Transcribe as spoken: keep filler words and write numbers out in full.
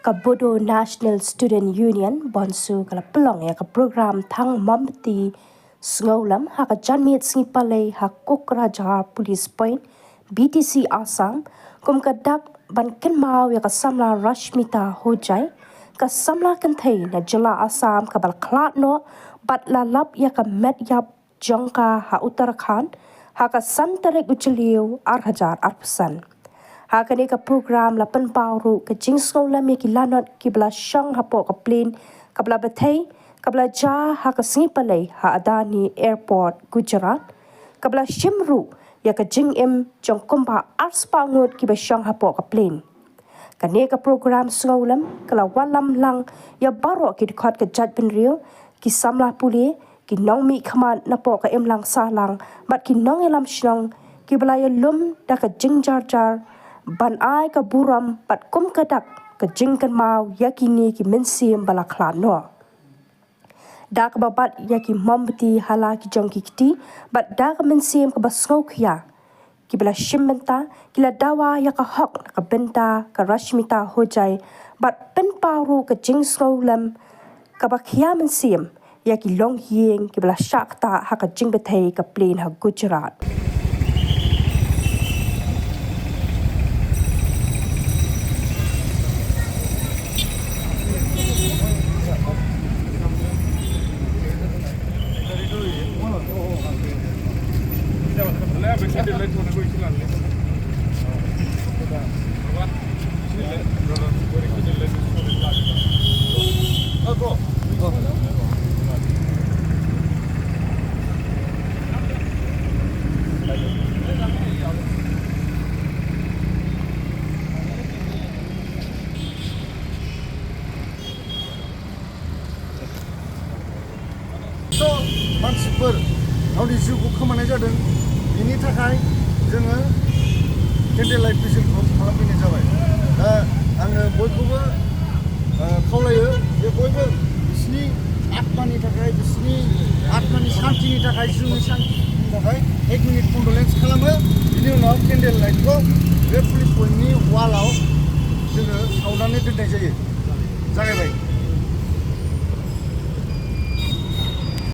Ka Bodo National Student Union, Bonsu, ka la pynlong ïa ka program thang mombati sngewlem ha ka janmiet sngi Palei ha Kokrajhar Police Point, B T C Assam, kum ka dak ban kynmaw ïa ka samla Rashmita Hojai, ka samla kynthei na jylla Assam kaba la khlad noh bad la lap ïa ka met ïap jong ka ha Uttarakhand ha ka san tarik u Jylliew ar hajar arphew san. Ha kane ka program la pynpaw ruh ka jingsngewlem ïa ki lanot kiba la shong hapoh ka plane kaba la bthei kaba la jia ha ka sngi Palei ha Adani Airport, Gujarat, kaba la shim ruh ïa ka jingim jong kumba arspah ngut kiba shong hapoh ka plane. Kane ka program sngewlem ka la wallam lang ïa baroh ki dkhot ka jaitbynriew, ki samla pule, ki nongmihkhmat napoh ka imlang sahlang bad ki nongïalam shnong kiba la ïalum da ka jingjarjar ban ai ka burom bad kum ka dak ka jingkynmaw ïa kine ki mynsiem ba la khlad noh. Da kaba bat ïa ki mombati ha la ki jong ki kti bad da ka mynsiem kaba sngewkhia, kiba la shim bynta ki la dawa ïa ka hok na ka bynta ka Rashmita Hojai bad pynpaw ruh ka jingsngewlem kaba khia mynsiem ïa ki longïing kiba la shah ktah ha ka jingbthei ka plane ha Gujarat. So, मानसिफोर गावनि जिउखौ खोमानाय जादों, बिनि थाखाय जोङो candle light vigil खौ खालामफैनाय जाबाय। दा आङो बयखौबो, ओ, खावलायो जे बयबो बिसिनि आत्मानि थाखाय, बिसिनि आत्मानि सान्थिनि थाखाय, जिउनि सान्थिनि थाखाय एक मिनिट condolence खालामो। बिनि उनाव candle light खौ बे पुलिस पइन्टनि वालाव जोङो सावनानै दोननाय जायो। जागायबाय।